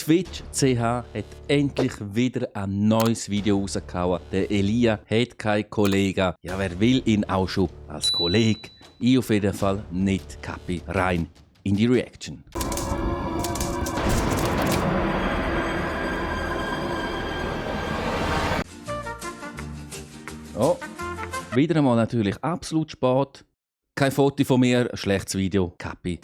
Twitch CH hat endlich wieder ein neues Video rausgehauen. Der Elia hat keinen Kollegen. Ja, wer will ihn auch schon als Kollege? Ich auf jeden Fall nicht. Kapi, rein in die Reaction. Oh, wieder einmal natürlich absolut spät. Kein Foto von mir, ein schlechtes Video. Kapi.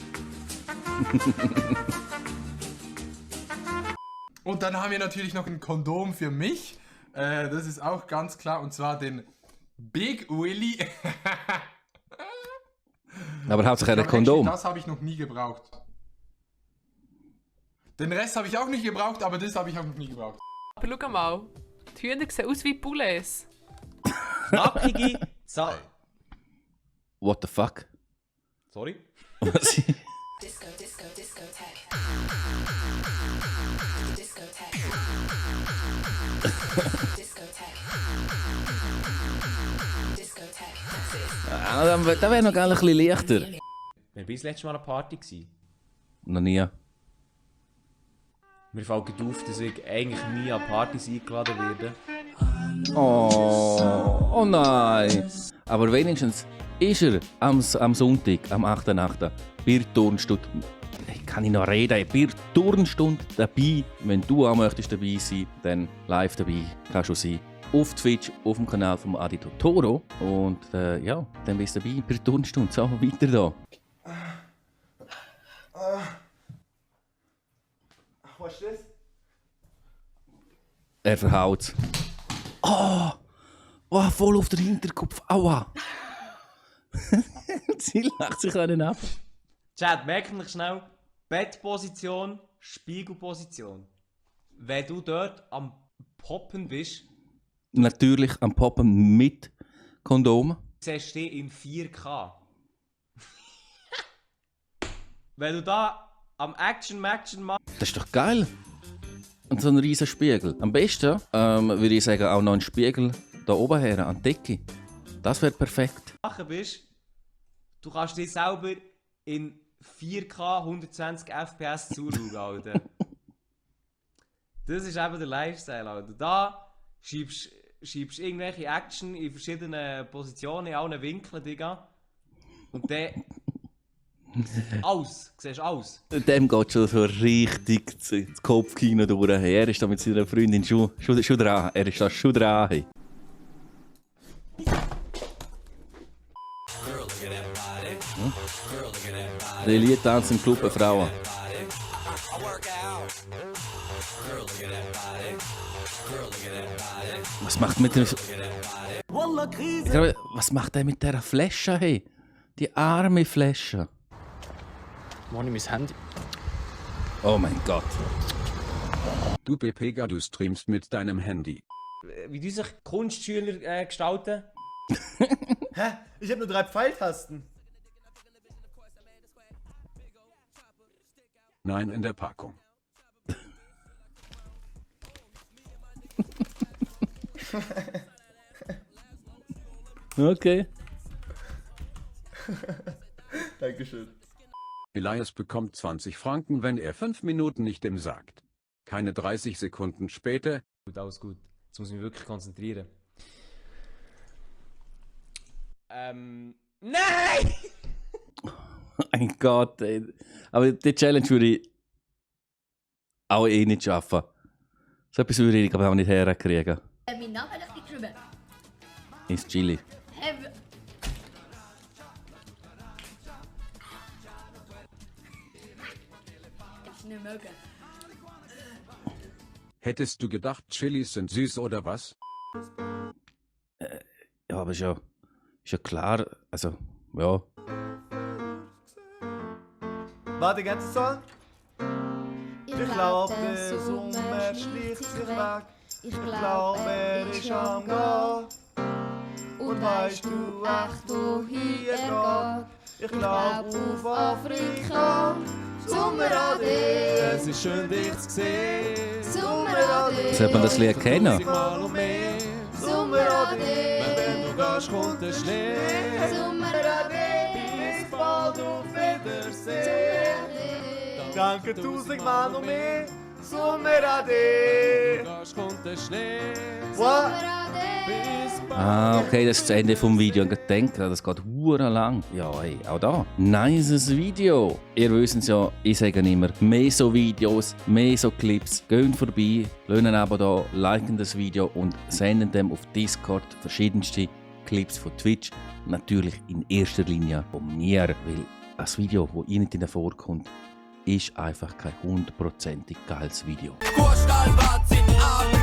Und dann haben wir natürlich noch ein Kondom für mich. Das ist auch ganz klar. Und zwar den Big Willy. Aber hauptsächlich ein Kondom. Das habe ich noch nie gebraucht. Den Rest habe ich auch nicht gebraucht, aber das habe ich auch noch nie gebraucht. Aber schau mal, die Hühner sehen aus wie Poulets. Knackige Zahl. What the fuck? Sorry? Was? Disco, disco, discotheque. Discotheque. Discotheque. Discotheque. Ah, das wäre noch ein bisschen leichter. Wir waren das letzte Mal an einer Party gewesen. Noch nie. Mir fällt gerade auf, dass ich eigentlich nie an Partys eingeladen werde. Oh nein. Aber wenigstens ist er am Sonntag, am 8.8. bei der Turnstunde. Kann ich noch reden? Bei der Turnstunde dabei. Wenn du auch möchtest dabei sein, dann live dabei kannst du sein. Auf Twitch, auf dem Kanal von Adi Totoro. Und ja, dann bist du dabei bei der Turnstunde. So, weiter da. Was ist das? Er verhaut. Oh, voll auf den Hinterkopf. Aua. Sie lacht sich einen ab. Chat, merkt euch schnell. Bettposition, Spiegelposition. Wenn du dort am Poppen bist, Natürlich am Poppen mit Kondom. siehst du dich in 4K. Wenn du da am Action machst, Das ist doch geil. Und so ein riesen Spiegel. Am besten würde ich sagen, auch noch ein Spiegel da oben her, an die Decke. Das wäre perfekt. bist, du kannst dich selber in 4K 120 FPS zuschauen, Alter. Das ist eben der Lifestyle, Alter. Da schiebst irgendwelche Action in verschiedenen Positionen, in allen Winkeln, Digga. Und dann... Alles, siehst du alles. Dem geht schon so richtig das Kopfkino durch. Er ist da mit seiner Freundin schon dran. Er ist da schon dran. Hey. Der Lied tanzt im Club eine Frau. Was macht mit dem... Ich glaube, was macht er mit dieser Flasche? Hey? Die arme Flasche. Wo ich mein Handy? Oh mein Gott. Du Bepega, du streamst mit deinem Handy. Wie du sich Kunstschüler gestalten. Hä? Ich habe nur 3 Pfeiltasten. Nein, in der Packung. Okay. Dankeschön. Elias bekommt 20 Franken, wenn er 5 Minuten nicht dem sagt. Keine 30 Sekunden später. Gut, alles gut. Jetzt muss ich mich wirklich konzentrieren. Nein! Mein Gott, ey. Aber die Challenge würde ich auch eh nicht schaffen. So etwas würde ich aber auch nicht herkriegen. Mein Name richtig geschrieben. Ist Chili. Ich nicht mögen. Hättest du gedacht, Chilis sind süß oder was? Ja, aber ist ja klar. Also, ja. Warte, ganze Song? Ich glaube, der Sommer schlicht sich weg. Ich glaube, er ist am Gehen. Und weißt du echt, wohin er geht? Ich glaube auf Afrika. Sommerade. Es ist schön, dich zu sehen. Sommerade. Sollte man das Lied kennen? Mal und mehr. Sommerade. Wenn du gehst, kommt der Schnee. Sommerade. Bis bald, auf Wiedersehen. Danke tausendmal noch mehr. Sommerade. Ade. kommt der Schnee. What? Ah, okay, das ist das Ende vom Video. Ich denke, das geht hure lang. Ja, hey, auch da. Nices Video. Ihr wisst es ja, ich sage immer, mehr so Videos, mehr so Clips. Geht vorbei, lassen ein Abo da, liken das Video und senden dem auf Discord verschiedenste Clips von Twitch. Natürlich in erster Linie von mir, weil das Video, das Ihnen vorkommt, ist einfach kein 100% geiles Video. Kurstal, Wahnsinn,